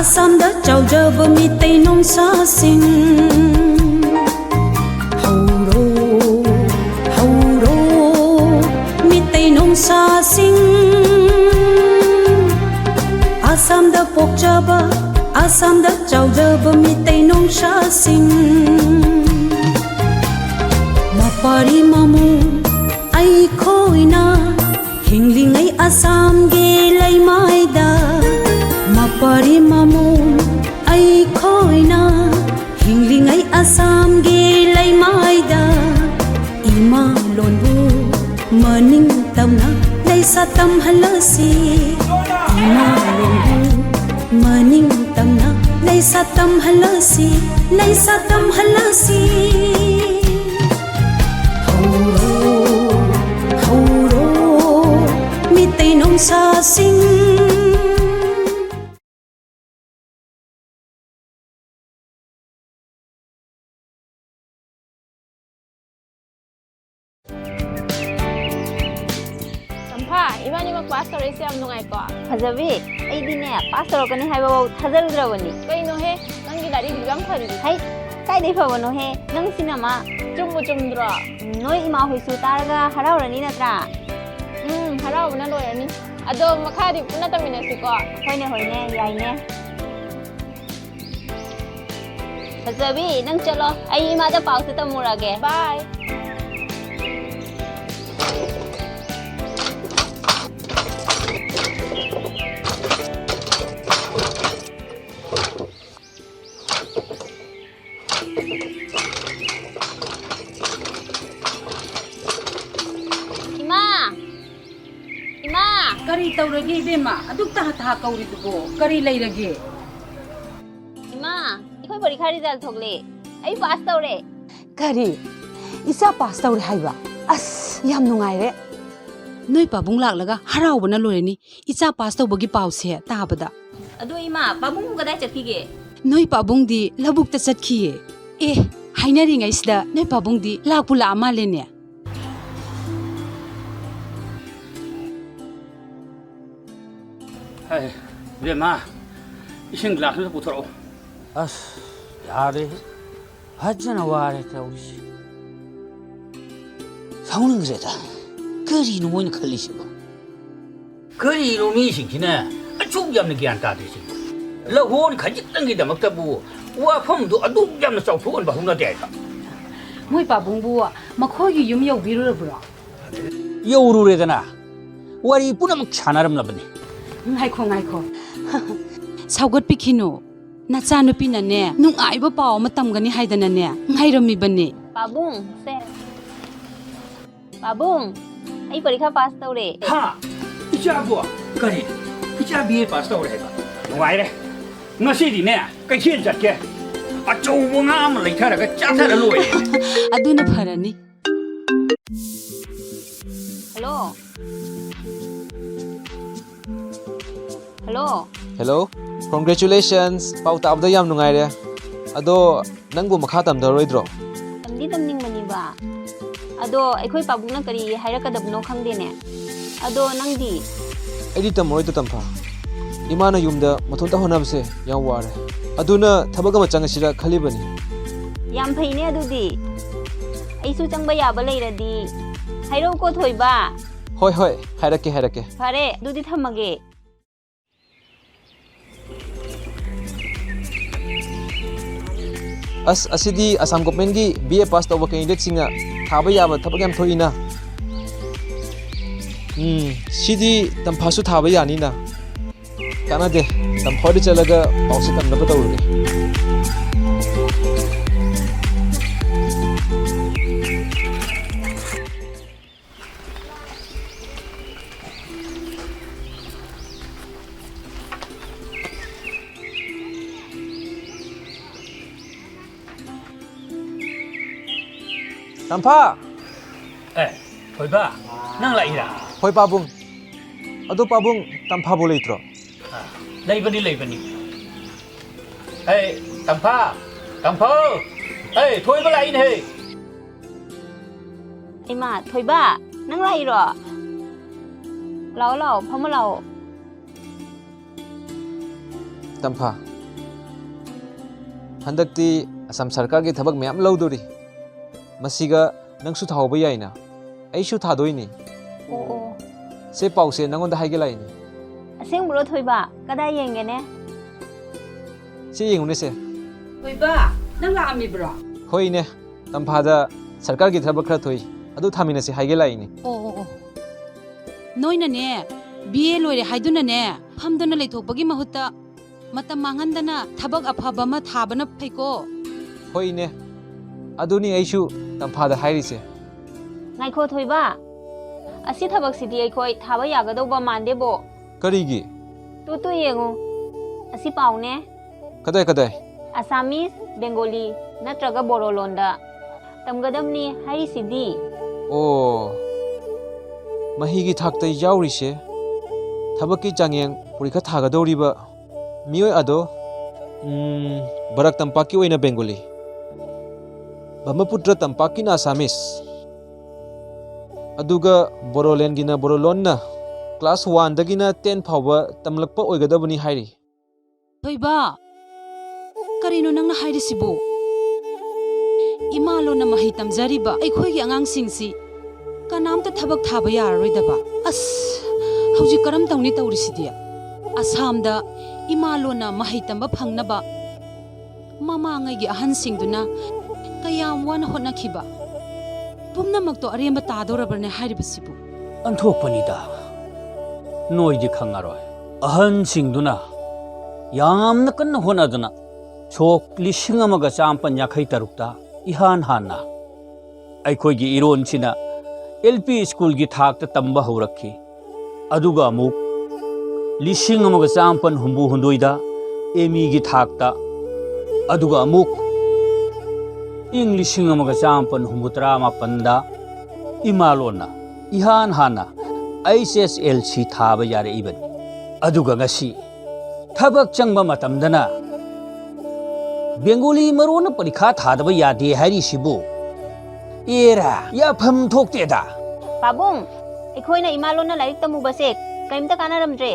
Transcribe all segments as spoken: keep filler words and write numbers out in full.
ꯑꯁꯥꯝꯗ ꯆꯥꯎꯖꯕ ꯃꯤꯇꯩ ꯅꯣꯡꯁꯥꯁꯤꯡ, ꯍꯧꯔꯣ, ꯍꯧꯔꯣ, ꯃꯤꯇꯩ ꯅꯣꯡꯁꯥꯁꯤꯡ꯫ ꯑꯁꯥꯝꯗ ꯄꯣꯛꯆꯕ, ꯑꯁꯥꯝꯗ ꯆꯥꯎꯖꯕ ꯃꯤꯇꯩ ꯅꯣꯡꯁꯥꯁꯤꯡ꯫ ꯃꯄꯥꯔꯤ ꯃꯃꯨ ꯑꯩꯈꯣꯏꯅ ꯍꯤꯡꯂꯤꯉꯩ ꯑꯁꯥꯝꯒꯤ ꯂꯩꯃꯥꯏꯗ, ꯃꯄꯥꯔꯤ ꯃꯃꯨ ꯑꯩꯈꯣꯏꯅ ꯍꯤꯡꯂꯤꯉꯩ ꯑꯁꯥꯝꯒꯤ ꯂꯩꯃꯥꯏꯗ, ꯏꯃꯥ ꯂꯣꯟꯕꯨ ꯃꯅꯤꯡ ꯇꯝꯅ ꯂꯩꯁꯥ ꯇꯝꯍꯜꯂꯁꯤ, ꯏꯃꯥ ꯂꯣꯟꯕꯨ ꯃꯅꯤꯡ ꯇꯝꯅ ꯂꯩꯁꯥ ꯇꯝꯍꯜꯂꯁꯤ, ꯂꯩꯁꯥ ꯇꯝꯍꯜꯂꯁꯤ꯫ ꯍꯧꯔꯣ, ꯍꯧꯔꯣ, ꯃꯤꯇꯩ ꯅꯣꯡꯁꯥꯁꯤꯡ꯫ ꯆꯝꯐꯥ, ꯏꯕꯥꯅꯤꯃꯛ ꯄꯥꯁ ꯇꯧꯔꯛꯏꯁꯦ ꯌꯥꯝ ꯅꯨꯡꯉꯥꯏꯀꯣ꯫ ꯐꯖꯕꯤ, ꯑꯩꯗꯤꯅꯦ, ꯄꯥꯁ ꯇꯧꯔꯛꯀꯅꯤ ꯍꯥꯏꯕꯐꯥꯎ ꯊꯥꯖꯔꯨꯗ꯭ꯔꯕꯅꯤ꯫ ꯀꯩꯅꯣꯍꯦ, ꯅꯪꯒꯤ ꯂꯥꯏꯔꯤꯛ ꯑꯗꯨꯛ ꯌꯥꯝ ꯐꯔꯤꯗꯨꯗꯤ? ꯍꯩ, ꯀꯥꯏꯗꯩ ꯐꯕꯅꯣꯍꯦ? ꯅꯪꯁꯤꯅ ꯑꯃ꯫ ꯆꯨꯝꯕꯨ ꯆꯨꯝꯗ꯭ꯔꯣ? ꯎꯝ, ꯅꯣꯏ ꯏꯃꯥ ꯍꯣꯏꯁꯨ ꯇꯥꯔꯒ ꯍꯔꯥꯎꯔꯅꯤ ꯅꯠꯇ꯭ꯔꯥ? ꯎꯝ, ꯍꯔꯥꯎꯕꯅ ꯂꯣꯏꯔꯅꯤ꯫ ꯑꯗꯣ ꯃꯈꯥꯗꯤ ꯄꯨꯟꯅ ꯇꯝꯃꯤꯟꯅꯁꯤꯀꯣ꯫ ꯍꯣꯏꯅꯦ, ꯍꯣꯏꯅꯦ, ꯌꯥꯏꯅꯦ꯫ ꯐꯖꯕꯤ, ꯅꯪ ꯆꯠꯂꯣ, ꯑꯩ ꯏꯃꯥꯗ ꯄꯥꯎꯁꯦ ꯇꯝꯃꯨꯔꯒꯦ꯫ ꯕꯥꯏ꯫ ꯏꯃꯥ! ꯏꯃꯥ! ꯀꯔꯤ ꯇꯧꯔꯒꯦ ꯏꯕꯦꯝꯃ? ꯑꯗꯨꯛ ꯇꯍꯥ ꯇꯍꯥ ꯀꯧꯔꯤꯗꯨꯕꯣ? ꯀꯔꯤ ꯂꯩꯔꯒꯦ? ꯏꯃꯥ, ꯑꯩꯈꯣꯏ ꯄꯔꯤꯈꯥ ꯔꯤꯖꯜ ꯊꯣꯛꯂꯦ꯫ ꯑꯩ ꯄꯥꯁ ꯇꯧꯔꯦ꯫ ꯀꯔꯤ? ꯏꯆꯥ ꯄꯥꯁ ꯇꯧꯔꯦ ꯍꯥꯏꯕ? ꯑꯁ, ꯌꯥꯝ ꯅꯨꯡꯉꯥꯏꯔꯦ꯫ ꯅꯣꯏ ꯄꯥꯕꯨꯡ ꯂꯥꯛꯂꯒ ꯍꯔꯥꯎꯕꯅ ꯂꯣꯏꯔꯅꯤ, ꯏꯆꯥ ꯄꯥꯁ ꯇꯧꯕꯒꯤ ꯄꯥꯎꯁꯦ ꯇꯥꯕꯗ꯫ ꯑꯗꯣ ꯏꯃꯥ, ꯄꯥꯕꯨꯡꯕꯨ ꯀꯗꯥꯏ ꯆꯠꯈꯤꯒꯦ? ꯅꯣꯏ ꯄꯥꯕꯨꯡꯗꯤ ꯂꯧꯕꯨꯛꯇ ꯆꯠꯈꯤꯌꯦ꯫ ꯑꯦ, ꯍꯥꯏꯅꯔꯤꯉꯩꯁꯤꯗ ꯅꯣꯏ ꯄꯥꯕꯨꯡꯗꯤ ꯂꯥꯛꯄꯨ ꯂꯥꯛꯑ ꯃꯥꯜꯂꯦꯅꯦ꯫ ꯍꯥꯏ, ꯏꯕꯦꯝꯃ, ꯏꯁꯤꯡ ꯒ꯭ꯂꯥꯁ ꯑꯃꯇ ꯄꯨꯊꯣꯔꯛꯑꯣ꯫ ꯑꯁ, ꯌꯥꯔꯦ꯫ ꯐꯖꯅ ꯋꯥꯔꯦ ꯇꯧꯔꯤꯁꯦ꯫ ꯁꯥꯎꯅꯤꯡꯈ꯭ꯔꯦꯗ꯫ ꯀꯔꯤꯅꯣ ꯃꯣꯏꯅ ꯈꯜꯂꯤꯁꯤꯕꯣ? ꯀꯔꯤꯅꯣ ꯃꯤꯁꯤꯡꯁꯤꯅ ꯑꯁꯨꯛ ꯌꯥꯝꯅ ꯒ꯭ꯌꯥꯟ ꯇꯥꯗ꯭ꯔꯤꯁꯤꯕꯣ? ꯂꯧꯍꯣꯟ ꯈꯖꯤꯛꯇꯪꯒꯤꯗꯃꯛꯇꯕꯨ ꯋꯥꯐꯝꯗꯨ ꯑꯗꯨꯛ ꯌꯥꯝꯅ ꯆꯥꯎꯊꯣꯛꯍꯟꯕ ꯍꯧꯅꯗꯦ ꯍꯥꯏꯕ꯫ ꯃꯣꯏ ꯄꯥꯕꯨꯡꯕꯨ ꯃꯈꯣꯏꯒꯤ ꯌꯨꯝ ꯌꯧꯕꯤꯔꯨꯔꯕ꯭ꯔꯣ? ꯌꯧꯔꯨꯔꯦꯗꯅ꯫ ꯋꯥꯔꯤ ꯄꯨꯝꯅꯃꯛ ꯁꯥꯟꯅꯔꯝꯂꯕꯅꯤ꯫ ꯉꯥꯏꯈꯣ, ꯉꯥꯏꯈꯣ꯫ ꯁꯧꯒꯠꯄꯤꯈꯤꯅꯨ꯫ ꯅꯆꯥꯅꯨꯄꯤꯅꯅꯦ, ꯅꯨꯡꯉꯥꯏꯕ ꯄꯥꯎ ꯑꯃ ꯇꯝꯒꯅꯤ ꯍꯥꯏꯗꯅꯅꯦ, ꯉꯥꯏꯔꯝꯃꯤꯕꯅꯤ꯫ ꯄꯥꯕꯨꯡ, ꯁꯦ꯫ ꯄꯥꯕꯨꯡ, ꯑꯩ ꯄꯔꯤꯈꯥ ꯄꯥꯁ ꯇꯧꯔꯦ꯫ ꯍꯥ? ꯏꯆꯥꯕꯨ? ꯀꯔꯤ? ꯏꯆꯥ ꯕꯤ ꯑꯦ ꯄꯥꯁ ꯇꯧꯔꯦ ꯍꯥꯏꯕ? ꯅꯨꯡꯉꯥꯏꯔꯦ꯫ ꯉꯁꯤꯗꯤꯅꯦ, ꯀꯩꯊꯦꯜ ꯆꯠꯀꯦ꯫ ꯑꯆꯧꯕ ꯉꯥ ꯑꯃ ꯂꯩꯊꯔꯒ ꯆꯥꯊꯔ ꯂꯣꯏꯔꯦ꯫ ꯑꯗꯨꯅ ꯐꯔꯅꯤ꯫ ꯍꯜꯂꯣ꯫ ꯍꯜꯂꯣ꯫ ꯍꯦꯜꯂꯣ꯫ ꯀꯣꯡꯒ꯭ꯔꯦꯆꯨꯂꯦꯁꯟꯁ꯫ ꯄꯥꯎ ꯇꯥꯕꯗ ꯌꯥꯝ ꯅꯨꯡꯉꯥꯏꯔꯦ꯫ ꯑꯗꯣ ꯅꯪꯕꯨ ꯃꯈꯥ ꯇꯝꯊꯔꯣꯏꯗ꯭ꯔꯣ? ꯇꯝꯗꯤ ꯇꯝꯅꯤꯡꯕꯅꯤꯕ꯫ ꯑꯗꯣ ꯑꯩꯈꯣꯏ ꯄꯥꯕꯨꯡꯅ ꯀꯔꯤ ꯍꯥꯏꯔꯛꯀꯗꯕꯅꯣ ꯈꯪꯗꯦꯅꯦ꯫ ꯑꯗꯣ ꯅꯪꯗꯤ? ꯑꯩꯗꯤ ꯇꯝꯃꯔꯣꯏꯗ, ꯇꯝꯐꯥ꯫ ꯏꯃꯥꯅ ꯌꯨꯝꯗ ꯃꯊꯟꯇ ꯍꯣꯠꯅꯕꯁꯦ ꯌꯥꯝ ꯋꯥꯔꯦ꯫ ꯑꯗꯨꯅ ꯊꯕꯛ ꯑꯃ ꯆꯪꯉꯁꯤꯔ ꯈꯜꯂꯤꯕꯅꯤ꯫ ꯌꯥꯝ ꯐꯩꯅꯦ ꯑꯗꯨꯗꯤ꯫ ꯑꯩꯁꯨ ꯆꯪꯕ ꯌꯥꯕ ꯂꯩꯔꯗꯤ ꯍꯥꯏꯔꯛꯎꯀꯣ, ꯊꯣꯏꯕ꯫ ꯍꯣꯏ, ꯍꯣꯏ, ꯍꯥꯏꯔꯛꯀꯦ, ꯍꯥꯏꯔꯛꯀꯦ꯫ ꯐꯔꯦ, ꯑꯗꯨꯗꯤ ꯊꯝꯃꯒꯦ꯫ ꯑꯁ, ꯑꯁꯤꯗꯤ ꯑꯁꯥꯝ ꯒꯣꯚꯔꯟꯃꯦꯟꯠꯀꯤ ꯕꯤ ꯑꯦ ꯄꯥꯁ ꯇꯧꯕ ꯀꯦꯟꯗꯤꯗꯦꯠꯁꯤꯡꯅ ꯊꯥꯕ ꯌꯥꯕ ꯊꯕꯛ ꯌꯥꯝ ꯊꯣꯛꯏꯅ꯫ ꯎꯝ, ꯁꯤꯗꯤ ꯇꯝꯐꯥꯁꯨ ꯊꯥꯕ ꯌꯥꯅꯤꯅ꯫ ꯀꯥꯟꯅꯗꯦ, ꯇꯝꯐꯥ ꯍꯣꯏꯗ ꯆꯠꯂꯒ ꯄꯥꯎꯁꯦ ꯇꯝꯅꯕ ꯇꯧꯔꯒꯦ꯫ ꯇꯝꯐꯥ! ꯑꯦ, ꯊꯣꯏꯕ, ꯅꯪ ꯂꯥꯛꯏꯔꯥ? ꯍꯣꯏ, ꯄꯥꯕꯨꯡ꯫ ꯑꯗꯣ ꯄꯥꯕꯨꯡ, ꯇꯝꯐꯥꯕꯨ ꯂꯩꯇ꯭ꯔꯣ? ꯑ, ꯂꯩꯕꯅꯤ, ꯂꯩꯕꯅꯤ꯫ ꯑꯦ, ꯇꯝꯐꯥ! ꯇꯝꯐꯥ! ꯑꯦ, ꯊꯣꯏꯕ ꯂꯥꯛꯏꯅꯦꯍꯦ! ꯏꯃꯥ, ꯊꯣꯏꯕ, ꯅꯪ ꯂꯥꯛꯏꯔꯣ? ꯂꯥꯛꯑꯣ, ꯂꯥꯛꯑꯣ, ꯐꯝꯃꯣ ꯂꯥꯛꯑꯣ꯫ ꯇꯝꯐꯥ, ꯍꯟꯗꯛꯇꯤ ꯑꯁꯥꯝ ꯁꯔꯀꯥꯔꯒꯤ ꯊꯕꯛ ꯃꯌꯥꯝ ꯂꯧꯗꯣꯔꯤ꯫ ꯃꯁꯤꯒ ꯅꯪꯁꯨ ꯊꯥꯍꯧꯕ ꯌꯥꯏꯅ꯫ ꯑꯩꯁꯨ ꯊꯥꯗꯣꯏꯅꯤ꯫ ꯑꯣ, ꯑꯣ꯫ ꯁꯦ, ꯄꯥꯎꯁꯦ ꯅꯪꯉꯣꯟꯗ ꯍꯥꯏꯒꯦ ꯂꯥꯛꯏꯅꯤ꯫ ꯑꯁꯦꯡꯕ꯭ꯔꯣ, ꯊꯣꯏꯕ? ꯀꯗꯥꯏ ꯌꯦꯡꯒꯦꯅꯦ? ꯁꯤ ꯌꯦꯡꯉꯨꯅꯦ, ꯁꯦ꯫ ꯊꯣꯏꯕ, ꯅꯪ ꯂꯥꯛꯑꯝꯃꯤꯕ꯭ꯔꯣ? ꯍꯣꯏꯅꯦ, ꯇꯝꯐꯥꯗ ꯁꯔꯀꯥꯔꯒꯤ ꯊꯕꯛ ꯈꯔ ꯊꯣꯛꯏ, ꯑꯗꯨ ꯊꯥꯃꯤꯟꯅꯁꯤ ꯍꯥꯏꯒꯦ ꯂꯥꯛꯏꯅꯤ꯫ ꯑꯣ, ꯑꯣ, ꯑꯣ꯫ ꯅꯣꯏꯅꯅꯦ, ꯕꯤ ꯑꯦ ꯂꯣꯏꯔꯦ ꯍꯥꯏꯗꯨꯅꯅꯦ, ꯐꯝꯗꯨꯅ ꯂꯩꯊꯣꯛꯄꯒꯤ ꯃꯍꯨꯠꯇ ꯃꯇꯝ ꯃꯥꯡꯍꯟꯗꯅ ꯊꯕꯛ ꯑꯐꯕ ꯑꯃ ꯊꯥꯕꯅ ꯐꯩꯀꯣ꯫ ꯍꯣꯏ, ꯏꯅꯦ꯫ ꯑꯗꯨꯅꯤ ꯑꯩꯁꯨ ꯇꯝꯐꯥꯗ ꯍꯥꯏꯔꯤꯁꯦ꯫ ꯉꯥꯏꯈꯣ, ꯊꯣꯏꯕ꯫ ꯑꯁꯤ ꯊꯕꯛꯁꯤꯗꯤ ꯑꯩꯈꯣꯏ ꯊꯥꯕ ꯌꯥꯒꯗꯧꯕ ꯃꯥꯟꯗꯦꯕꯣ꯫ ꯀꯔꯤꯒꯤ? ꯇꯨ, ꯇꯨ ꯌꯦꯡꯉꯨ꯫ ꯑꯁꯤ ꯄꯥꯎꯅꯦ꯫ ꯀꯗꯥꯏ, ꯀꯗꯥꯏ? ꯑꯁꯥꯃꯤꯁ, ꯕꯦꯡꯒꯣꯂꯤ ꯅꯠꯇ꯭ꯔꯒ ꯕꯣꯔꯣ ꯂꯣꯟꯗ ꯇꯝꯒꯗꯕꯅꯤ ꯍꯥꯏꯔꯤꯁꯤꯗꯤ꯫ ꯑꯣ, ꯃꯍꯩꯒꯤ ꯊꯥꯛꯇ ꯌꯥꯎꯔꯤꯁꯦ ꯊꯕꯛꯀꯤ ꯆꯥꯡꯌꯦꯡ ꯄꯔꯤꯈꯥ ꯊꯥꯒꯗꯧꯔꯤꯕ ꯃꯤꯑꯣꯏ ꯑꯗꯣ, ꯎꯝ, ꯕꯔꯥꯛ ꯇꯝꯄꯥꯛꯀꯤ ꯑꯣꯏꯅ ꯕꯦꯡꯒꯣꯂꯤ, ꯕ꯭ꯔꯍꯃꯄꯨꯇ꯭ꯔ ꯇꯝꯄꯥꯛꯀꯤꯅ ꯑꯁꯥꯃꯤꯁ, ꯑꯗꯨꯒ ꯕꯣꯔꯣꯂꯦꯟꯒꯤꯅ ꯕꯣꯔꯣꯂꯣꯟꯅ class one ꯗꯒꯤꯅ ten ꯐꯥꯎꯕ ꯇꯝꯂꯛꯄ ꯑꯣꯏꯒꯗꯕꯅꯤ ꯍꯥꯏꯔꯤ꯫ ꯊꯣꯏꯕ, ꯀꯔꯤꯅꯣ ꯅꯪꯅ ꯍꯥꯏꯔꯤꯁꯤꯕꯨ? ꯏꯃꯥ ꯂꯣꯟꯅ ꯃꯍꯩ ꯇꯝꯖꯔꯤꯕ ꯑꯩꯈꯣꯏꯒꯤ ꯑꯉꯥꯡꯁꯤꯡꯁꯤ ꯀꯅꯥꯝꯇ ꯊꯕꯛ ꯊꯥꯕ ꯌꯥꯔꯔꯣꯏꯗꯕ? ꯑꯁ, ꯍꯧꯖꯤꯛ ꯀꯔꯝ ꯇꯧꯅꯤ ꯇꯧꯔꯤꯁꯤꯗꯤ? ꯑꯁꯥꯝꯗ ꯏꯃꯥ ꯂꯣꯟꯅ ꯃꯍꯩ ꯇꯝꯕ ꯐꯪꯅꯕ ꯃꯃꯥꯡꯉꯩꯒꯤ ꯑꯍꯟꯁꯤꯡꯗꯨꯅ ꯀꯌꯥꯝ ꯋꯥꯅ ꯍꯣꯠꯅꯈꯤꯕ ꯄꯨꯝꯅꯃꯛꯇꯣ ꯑꯔꯦꯝꯕ ꯇꯥꯗꯧꯔꯕ꯭ꯔꯅꯦ ꯍꯥꯏꯔꯤꯕꯁꯤꯕꯨ? ꯑꯣꯟꯊꯣꯛꯄꯅꯤꯗ, ꯅꯣꯏꯗꯤ ꯈꯪꯉꯔꯣꯏ꯫ ꯑꯍꯟꯁꯤꯡꯗꯨꯅ ꯌꯥꯝꯅ ꯀꯟꯅ ꯍꯣꯠꯅꯗꯨꯅ ꯁꯣꯛ ꯂꯤꯁꯤꯡ ꯑꯃꯒ ꯆꯥꯃꯥꯄꯟ ꯌꯥꯡꯈꯩ ꯇꯔꯨꯛꯇ ꯏꯍꯥꯟ ꯍꯥꯟꯅ ꯑꯩꯈꯣꯏꯒꯤ ꯏꯔꯣꯟꯁꯤꯅ L P school ꯒꯤ ꯊꯥꯛꯇ ꯇꯝꯕ ꯍꯧꯔꯛꯈꯤ꯫ ꯑꯗꯨꯒ ꯑꯃꯨꯛ ꯂꯤꯁꯤꯡ ꯑꯃꯒ ꯆꯥꯃꯥꯄꯟ ꯍꯨꯝꯐꯨ ꯍꯨꯝꯗꯣꯏꯗ M E ꯒꯤ ꯊꯥꯛꯇ, ꯑꯗꯨꯒ ꯑꯃꯨꯛ ꯏꯪ ꯂꯤꯁꯤꯡ ꯑꯃꯒ ꯆꯥꯃꯥꯄꯟ ꯍꯨꯝꯐꯨ ꯇꯔꯥ ꯃꯥꯄꯟꯗ ꯏꯃꯥꯂꯣꯟꯅ ꯏꯍꯥꯟ ꯍꯥꯟꯅ H S L C ꯊꯥꯕ ꯌꯥꯔꯛꯏꯕꯅꯤ꯫ ꯑꯗꯨꯒ ꯉꯁꯤ ꯊꯕꯛ ꯆꯪꯕ ꯃꯇꯝꯗꯅ ꯕꯦꯡꯒꯣꯂꯤ ꯃꯔꯣꯟꯅ ꯄꯔꯤꯈꯥ ꯊꯥꯗꯕ ꯌꯥꯗꯦ ꯍꯥꯏꯔꯤꯁꯤꯕꯨ? ꯑꯦꯔꯥ, ꯌꯥꯐꯝ ꯊꯣꯛꯇꯦꯗ꯫ ꯄꯥꯕꯨꯡ, ꯑꯩꯈꯣꯏꯅ ꯏꯃꯥ ꯂꯣꯟꯅ ꯂꯥꯏꯔꯤꯛ ꯇꯝꯃꯨꯕꯁꯦ ꯀꯔꯤꯝꯇ ꯀꯥꯟꯅꯔꯝꯗ꯭ꯔꯦ꯫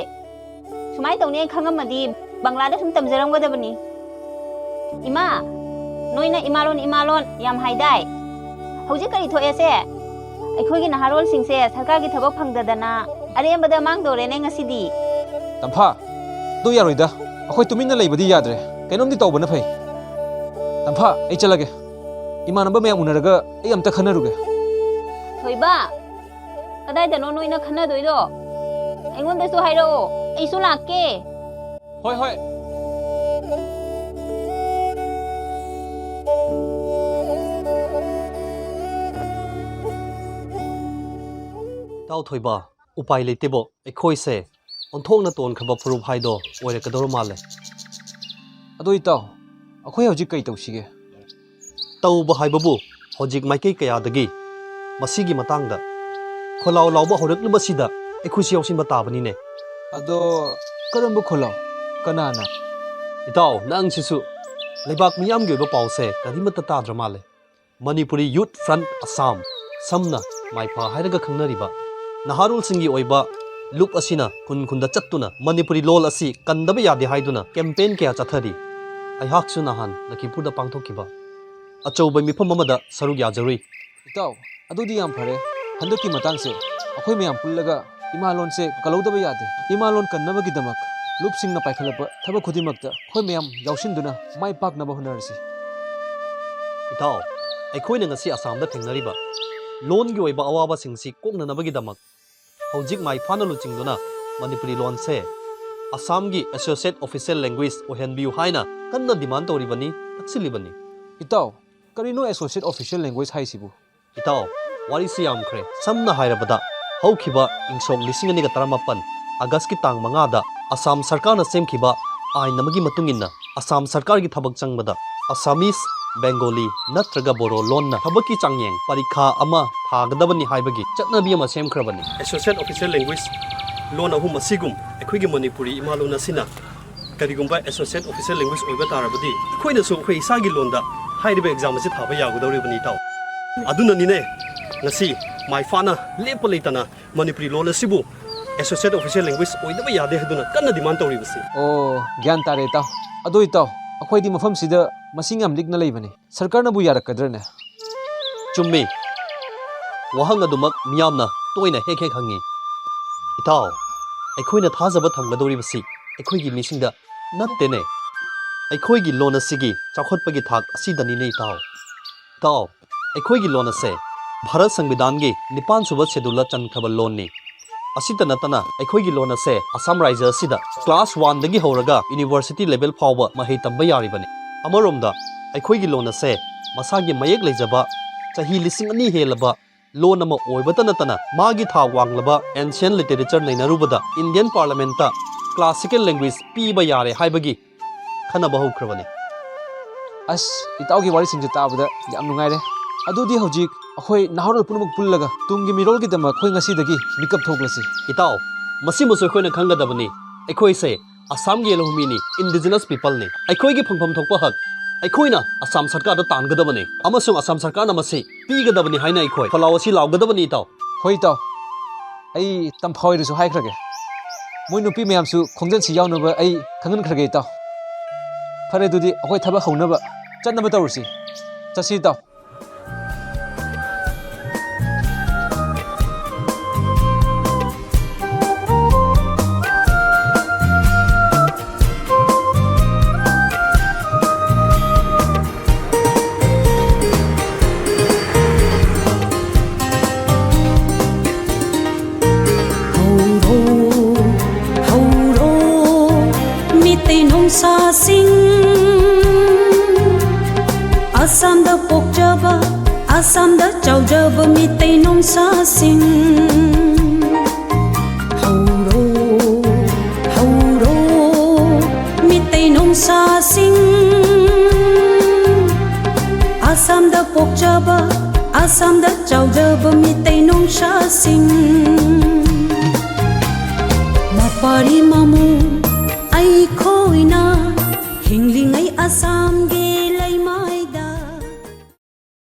ꯁꯨꯃꯥꯏꯅ ꯇꯧꯅꯤ ꯍꯥꯏꯅ ꯈꯪꯉꯝꯃꯗꯤ ꯕꯪꯒ꯭ꯂꯥꯗ ꯁꯨꯝ ꯇꯝꯖꯔꯝꯒꯗꯕꯅꯤ꯫ ꯏꯃꯥ, ꯅꯣꯏꯅ ꯏꯃꯥꯂꯣꯟ, ꯏꯃꯥꯂꯣꯟ ꯌꯥꯝ ꯍꯥꯏꯗꯥꯏ? ꯍꯧꯖꯤꯛ ꯀꯔꯤ ꯊꯣꯛꯑꯦꯁꯦ? ꯑꯩꯈꯣꯏꯒꯤ ꯅꯍꯥꯔꯣꯜꯁꯤꯡꯁꯦ ꯁꯔꯀꯥꯔꯒꯤ ꯊꯕꯛ ꯐꯪꯗꯗꯅ ꯑꯔꯦꯝꯕꯗ ꯃꯥꯡꯗꯧꯔꯦꯅꯦ ꯉꯁꯤꯗꯤ꯫ ꯇꯝꯐꯥ, ꯑꯗꯨ ꯌꯥꯔꯣꯏꯗ꯫ ꯑꯩꯈꯣꯏ ꯇꯨꯃꯤꯟꯅ ꯂꯩꯕꯗꯤ ꯌꯥꯗ꯭ꯔꯦ꯫ ꯀꯩꯅꯣꯝꯗꯤ ꯇꯧꯕꯅ ꯐꯩ꯫ ꯇꯝꯐꯥ, ꯑꯩ ꯆꯠꯂꯒꯦ꯫ ꯏꯃꯥꯟꯅꯕ ꯃꯌꯥꯝ ꯎꯅꯔꯒ ꯑꯩ ꯑꯝꯇ ꯈꯟꯅꯔꯨꯒꯦ꯫ ꯊꯣꯏꯕ, ꯀꯗꯥꯏꯗꯅꯣ ꯅꯣꯏꯅ ꯈꯟꯅꯗꯣꯏꯗꯣ? ꯑꯩꯉꯣꯟꯗꯁꯨ ꯍꯥꯏꯔꯛꯑꯣ, ꯑꯩꯁꯨ ꯂꯥꯛꯀꯦ꯫ ꯍꯣꯏ, ꯍꯣꯏ꯫ ꯏꯇꯥꯎ ꯊꯣꯏꯕ, ꯎꯄꯥꯏ ꯂꯩꯇꯦꯕꯣ, ꯑꯩꯈꯣꯏꯁꯦ ꯑꯣꯟꯊꯣꯛꯅ ꯇꯣꯟꯈ꯭ꯔꯕ ꯐꯨꯔꯨꯞ ꯍꯥꯏꯗꯣ ꯑꯣꯏꯔꯛꯀꯗꯧꯔ ꯃꯥꯜꯂꯦ꯫ ꯑꯗꯣ ꯏꯇꯥꯎ, ꯑꯩꯈꯣꯏ ꯍꯧꯖꯤꯛ ꯀꯩ ꯇꯧꯁꯤꯒꯦ? ꯇꯧꯕ ꯍꯥꯏꯕꯕꯨ ꯍꯧꯖꯤꯛ ꯃꯥꯏꯀꯩ ꯀꯌꯥꯗꯒꯤ ꯃꯁꯤꯒꯤ ꯃꯇꯥꯡꯗ ꯈꯣꯜꯂꯥꯎ ꯂꯥꯎꯕ ꯍꯧꯔꯛꯂꯤꯕꯁꯤꯗ ꯑꯩꯈꯣꯏꯁꯨ ꯌꯥꯎꯁꯤꯟꯕ ꯇꯥꯕꯅꯤꯅꯦ꯫ ꯑꯗꯣ ꯀꯔꯝꯕ ꯈꯣꯜꯂꯥꯎ? ꯀꯅꯥꯅ? ꯏꯇꯥꯎ, ꯅꯪꯁꯤꯁꯨ ꯂꯩꯕꯥꯛ ꯃꯤꯌꯥꯝꯒꯤ ꯑꯣꯏꯕ ꯄꯥꯎꯁꯦ ꯀꯔꯤꯃꯠꯇ ꯇꯥꯗ꯭ꯔ ꯃꯥꯜꯂꯦ꯫ ꯃꯅꯤꯄꯨꯔꯤ ꯌꯨꯠ ꯐ꯭ꯔꯟꯠ ꯑꯁꯥꯝ, ꯁꯝꯅ ꯃꯥꯏꯐꯥ ꯍꯥꯏꯔꯒ ꯈꯪꯅꯔꯤꯕ ꯅꯍꯥꯔꯣꯜꯁꯤꯡꯒꯤ ꯑꯣꯏꯕ ꯂꯨꯞ ꯑꯁꯤꯅ ꯈꯨꯟ ꯈꯨꯟꯗ ꯆꯠꯇꯨꯅ ꯃꯅꯤꯄꯨꯔꯤ ꯂꯣꯜ ꯑꯁꯤ ꯀꯟꯗꯕ ꯌꯥꯗꯦ ꯍꯥꯏꯗꯨꯅ ꯀꯦꯝꯄꯦꯟ ꯀꯌꯥ ꯆꯠꯊꯔꯤ꯫ ꯑꯩꯍꯥꯛꯁꯨ ꯅꯍꯥꯟ ꯂꯈꯤꯄꯨꯔꯗ ꯄꯥꯡꯊꯣꯛꯈꯤꯕ ꯑꯆꯧꯕ ꯃꯤꯐꯝ ꯑꯃꯗ ꯁꯔꯨꯛ ꯌꯥꯖꯔꯨꯏ꯫ ꯏꯇꯥꯎ, ꯑꯗꯨꯗꯤ ꯌꯥꯝ ꯐꯔꯦ꯫ ꯍꯟꯗꯛꯀꯤ ꯃꯇꯥꯡꯁꯦ ꯑꯩꯈꯣꯏ ꯃꯌꯥꯝ ꯄꯨꯜꯂꯒ ꯏꯃꯥ ꯂꯣꯟꯁꯦ ꯀꯜꯍꯧꯗꯕ ꯌꯥꯗꯦ꯫ ꯏꯃꯥ ꯂꯣꯟ ꯀꯟꯅꯕꯒꯤꯗꯃꯛ ꯂꯨꯞꯁꯤꯡꯅ ꯄꯥꯏꯈꯠꯂꯛꯄ ꯊꯕꯛ ꯈꯨꯗꯤꯡꯃꯛꯇ ꯑꯩꯈꯣꯏ ꯃꯌꯥꯝ ꯌꯥꯎꯁꯤꯟꯗꯨꯅ ꯃꯥꯏ ꯄꯥꯛꯅꯕ ꯍꯣꯠꯅꯔꯁꯤ꯫ ꯏꯇꯥꯎ, ꯑꯩꯈꯣꯏꯅ ꯉꯁꯤ ꯑꯁꯥꯝꯗ ꯊꯦꯡꯅꯔꯤꯕ ꯂꯣꯟꯒꯤ ꯑꯣꯏꯕ ꯑꯋꯥꯕꯁꯤꯡꯁꯤ ꯀꯣꯛꯅꯅꯕꯒꯤꯗꯃꯛ ꯍꯧꯖꯤꯛ ꯃꯥꯏꯐꯥꯅ ꯂꯨꯆꯤꯡꯗꯨꯅ ꯃꯅꯤꯄꯨꯔꯤ ꯂꯣꯟꯁꯦ ꯑꯁꯥꯝꯒꯤ ꯑꯦꯁꯣꯁꯤꯌꯦꯠ ꯑꯣꯐꯤꯁꯤꯌꯦꯜ ꯂꯦꯡꯒ꯭ꯋꯦꯖ ꯑꯣꯏꯍꯟꯕꯤꯌꯨ ꯍꯥꯏꯅ ꯀꯟꯅ ꯗꯤꯃꯥꯟ ꯇꯧꯔꯤꯕꯅꯤ, ꯇꯛꯁꯤꯜꯂꯤꯕꯅꯤ꯫ ꯏꯇꯥꯎ, ꯀꯔꯤꯅꯣ ꯑꯦꯁꯣꯁꯤꯌꯦꯠ ꯑꯣꯐꯤꯁꯤꯌꯦꯜ ꯂꯦꯡꯒ꯭ꯋꯦꯖ ꯍꯥꯏꯁꯤꯕꯨ? ꯏꯇꯥꯎ, ꯋꯥꯔꯤꯁꯤ ꯌꯥꯝꯈ꯭ꯔꯦ꯫ ꯁꯝꯅ ꯍꯥꯏꯔꯕꯗ, ꯍꯧꯈꯤꯕ ꯏꯪ ꯁꯣꯛ ꯂꯤꯁꯤꯡ ꯑꯅꯤꯒ ꯇꯔꯥꯃꯥꯄꯟ ꯑꯥꯒꯁꯀꯤ ꯇꯥꯡ ꯃꯉꯥꯗ ꯑꯁꯥꯝ ꯁꯔꯀꯥꯔꯅ ꯁꯦꯝꯈꯤꯕ ꯑꯥꯏꯟ ꯑꯃꯒꯤ ꯃꯇꯨꯡ ꯏꯟꯅ ꯑꯁꯥꯝ ꯁꯔꯀꯥꯔꯒꯤ ꯊꯕꯛ ꯆꯪꯕꯗ ꯑꯁꯥꯃꯤꯁ, ꯕꯦꯡꯒꯣꯂꯤ ꯅꯠꯇ꯭ꯔꯒ ꯕꯣꯔꯣ ꯂꯣꯟꯅ ꯊꯕꯛꯀꯤ ꯆꯥꯡꯌꯦꯡ ꯄꯔꯤꯈꯥ ꯑꯃ ꯊꯥꯒꯗꯕꯅꯤ ꯍꯥꯏꯕꯒꯤ ꯆꯠꯅꯕꯤ ꯑꯃ ꯁꯦꯝꯈ꯭ꯔꯕꯅꯤ꯫ ꯑꯦꯁꯣꯁꯤꯌꯦꯠ ꯑꯣꯐꯤꯁꯤꯌꯦꯜ ꯂꯦꯡꯒ꯭ꯋꯦꯖ ꯂꯣꯟ ꯑꯍꯨꯝ ꯑꯁꯤꯒꯨꯝ ꯑꯩꯈꯣꯏꯒꯤ ꯃꯅꯤꯄꯨꯔꯤ ꯏꯃꯥ ꯂꯣꯟ ꯑꯁꯤꯅ ꯀꯔꯤꯒꯨꯝꯕ ꯑꯦꯁꯣꯁꯤꯌꯦꯠ ꯑꯣꯐꯤꯁꯤꯌꯦꯜ ꯂꯦꯡꯒ꯭ꯋꯦꯖ ꯑꯣꯏꯕ ꯇꯥꯔꯕꯗꯤ ꯑꯩꯈꯣꯏꯅꯁꯨ ꯑꯩꯈꯣꯏ ꯏꯁꯥꯒꯤ ꯂꯣꯟꯗ ꯍꯥꯏꯔꯤꯕ ꯑꯦꯛꯖꯥꯝ ꯑꯁꯤ ꯊꯥꯕ ꯌꯥꯒꯗꯧꯔꯤꯕꯅꯤ ꯏꯇꯥꯎ꯫ ꯑꯗꯨꯅꯅꯤꯅꯦ ꯉꯁꯤ ꯃꯥꯏꯐꯥꯅ ꯂꯦꯞꯄ ꯂꯩꯇꯅ ꯃꯅꯤꯄꯨꯔꯤ ꯂꯣꯟ ꯑꯁꯤꯕꯨ ꯑꯦꯁꯣꯁꯤꯌꯦꯠ ꯑꯣꯐꯤꯁꯤꯌꯦꯜ ꯂꯦꯡꯒ꯭ꯋꯦꯖ ꯑꯣꯏꯗꯕ ꯌꯥꯗꯦ ꯍꯥꯏꯗꯨꯅ ꯀꯟꯅ ꯗꯤꯃꯥꯟ ꯇꯧꯔꯤꯕꯁꯤ꯫ ꯑꯣ, ꯒ꯭ꯌꯥꯟ ꯇꯥꯔꯦ ꯏꯇꯥꯎ꯫ ꯑꯗꯣ ꯏꯇꯥꯎ, ꯑꯩꯈꯣꯏꯗꯤ ꯃꯐꯝꯁꯤꯗ ꯃꯁꯤꯡ ꯌꯥꯝ ꯂꯤꯛꯅ ꯂꯩꯕꯅꯤ, ꯁꯔꯀꯥꯔꯅꯕꯨ ꯌꯥꯔꯛꯀꯗ꯭ꯔꯅꯦ? ꯆꯨꯝꯃꯤ꯫ ꯋꯥꯍꯪ ꯑꯗꯨꯃꯛ ꯃꯤꯌꯥꯝꯅ ꯇꯣꯏꯅ ꯍꯦꯛ ꯍꯦꯛ ꯍꯪꯉꯤ꯫ ꯏꯇꯥꯎ, ꯑꯩꯈꯣꯏꯅ ꯊꯥꯖꯕ ꯊꯝꯒꯗꯧꯔꯤꯕꯁꯤ ꯑꯩꯈꯣꯏꯒꯤ ꯃꯤꯁꯤꯡꯗ ꯅꯠꯇꯦꯅꯦ꯫ ꯑꯩꯈꯣꯏꯒꯤ ꯂꯣꯟ ꯑꯁꯤꯒꯤ ꯆꯥꯎꯈꯠꯄꯒꯤ ꯊꯥꯛ ꯑꯁꯤꯗꯅꯤꯅꯦ ꯏꯇꯥꯎ꯫ ꯏꯇꯥꯎ, ꯑꯩꯈꯣꯏꯒꯤ ꯂꯣꯟ ꯑꯁꯦ ꯚꯥꯔꯠ ꯁꯪꯕꯤꯙꯥꯟꯒꯤ ꯅꯤꯄꯥꯟ ꯁꯨꯕ ꯁꯦꯗꯨꯜꯗ ꯆꯟꯈ꯭ꯔꯕ ꯂꯣꯟꯅꯤ꯫ ꯑꯁꯤꯇ ꯅꯠꯇꯅ ꯑꯩꯈꯣꯏꯒꯤ ꯂꯣꯟ ꯑꯁꯦ ꯑꯁꯥꯝ ꯔꯥꯏꯖ꯭ꯌ ꯑꯁꯤꯗ ꯀ꯭ꯂꯥꯁ ꯋꯥꯟꯗꯒꯤ ꯍꯧꯔꯒ ꯌꯨꯅꯤꯚꯔꯁꯤꯇꯤ ꯂꯦꯚꯦꯜ ꯐꯥꯎꯕ ꯃꯍꯩ ꯇꯝꯕ ꯌꯥꯔꯤꯕꯅꯤ꯫ ꯑꯃꯔꯣꯝꯗ ꯑꯩꯈꯣꯏꯒꯤ ꯂꯣꯟ ꯑꯁꯦ ꯃꯁꯥꯒꯤ ꯃꯌꯦꯛ ꯂꯩꯖꯕ, ꯆꯍꯤ ꯂꯤꯁꯤꯡ ꯑꯅꯤ ꯍꯦꯜꯂꯕ ꯂꯣꯟ ꯑꯃ ꯑꯣꯏꯕꯇ ꯅꯠꯇꯅ ꯃꯥꯒꯤ ꯊꯥꯛ ꯋꯥꯡꯂꯕ ꯑꯦꯟꯁꯤꯌꯟ ꯂꯤꯇꯔꯦꯆꯔ ꯅꯩꯅꯔꯨꯕꯗ ꯏꯟꯗꯤꯌꯟ ꯄꯥꯔꯂꯤꯌꯥꯃꯦꯟꯠꯇ ꯀ꯭ꯂꯥꯁꯤꯀꯦꯜ ꯂꯦꯡꯒ꯭ꯋꯦꯖ ꯄꯤꯕ ꯌꯥꯔꯦ ꯍꯥꯏꯕꯒꯤ ꯈꯟꯅꯕ ꯍꯧꯈ꯭ꯔꯕꯅꯤ꯫ ꯑꯁ, ꯏꯇꯥꯎꯒꯤ ꯋꯥꯔꯤꯁꯤꯡꯁꯦ ꯇꯥꯕꯗ ꯌꯥꯝ ꯅꯨꯡꯉꯥꯏꯔꯦ꯫ ꯑꯗꯨꯗꯤ ꯍꯧꯖꯤꯛ ꯑꯩꯈꯣꯏ ꯅꯍꯥꯔꯣꯜ ꯄꯨꯝꯅꯃꯛ ꯄꯨꯜꯂꯒ ꯇꯨꯡꯒꯤ ꯃꯤꯔꯣꯜꯒꯤꯗꯃꯛ ꯑꯩꯈꯣꯏ ꯉꯁꯤꯗꯒꯤ ꯃꯤꯀꯞ ꯊꯣꯛꯂꯁꯤ꯫ ꯏꯇꯥꯎ, ꯃꯁꯤꯃꯁꯨ ꯑꯩꯈꯣꯏꯅ ꯈꯪꯒꯗꯕꯅꯤ꯫ ꯑꯩꯈꯣꯏꯁꯦ ꯑꯁꯥꯝꯒꯤ ꯂꯧꯃꯤꯅꯤ, ꯏꯟꯗꯤꯖꯤꯅꯁ ꯄꯤꯄꯜꯅꯤ꯫ ꯑꯩꯈꯣꯏꯒꯤ ꯐꯪꯐꯝ ꯊꯣꯛꯄ ꯍꯛ ꯑꯩꯈꯣꯏꯅ ꯑꯁꯥꯝ ꯁꯔꯀꯥꯔꯗ ꯇꯥꯟꯒꯗꯕꯅꯤ ꯑꯃꯁꯨꯡ ꯑꯁꯥꯝ ꯁꯔꯀꯥꯔꯅ ꯃꯁꯤ ꯄꯤꯒꯗꯕꯅꯤ ꯍꯥꯏꯅ ꯑꯩꯈꯣꯏ ꯈꯣꯜꯂꯥꯎ ꯑꯁꯤ ꯂꯥꯎꯒꯗꯕꯅꯤ, ꯏꯇꯥꯎ꯫ ꯍꯣꯏ, ꯏꯇꯥꯎ꯫ ꯑꯩ ꯇꯝꯐꯥ ꯍꯣꯏꯗꯁꯨ ꯍꯥꯏꯈ꯭ꯔꯒꯦ꯫ ꯃꯣꯏ ꯅꯨꯄꯤ ꯃꯌꯥꯝꯁꯨ ꯈꯣꯡꯖꯪꯁꯤ ꯌꯥꯎꯅꯕ ꯑꯩ ꯈꯪꯍꯟꯈ꯭ꯔꯒꯦ, ꯏꯇꯥꯎ꯫ ꯐꯔꯦ, ꯑꯗꯨꯗꯤ ꯑꯩꯈꯣꯏ ꯊꯕꯛ ꯍꯧꯅꯕ ꯆꯠꯅꯕ ꯇꯧꯔꯁꯤ꯫ ꯆꯠꯁꯤ, ꯏꯇꯥꯎ꯫ ꯍꯧꯔꯣ, ꯍꯧꯔꯣ, ꯃꯤꯇꯩ ꯅꯣꯡꯁꯥꯁꯤꯡ, ꯑꯁꯥꯝꯗ ꯄꯣꯛꯆꯕ, ꯑꯁꯥꯝꯗ ꯆꯥꯎꯖꯕ ꯃꯤꯇꯩ ꯅꯣꯡꯁꯥꯁꯤꯡ꯫ ꯍꯧꯔꯣ, ꯍꯧꯔꯣ, ꯃꯤꯇꯩ ꯅꯣꯡꯁꯥꯁꯤꯡ, ꯑꯁꯥꯝꯗ ꯄꯣꯛꯆꯕ, ꯑꯁꯥꯝꯗ ꯆꯥꯎꯖꯕ ꯃꯤꯇꯩ ꯅꯣꯡꯁꯥꯁꯤꯡ꯫ ꯃꯄꯥꯔꯤ ꯃꯃꯨ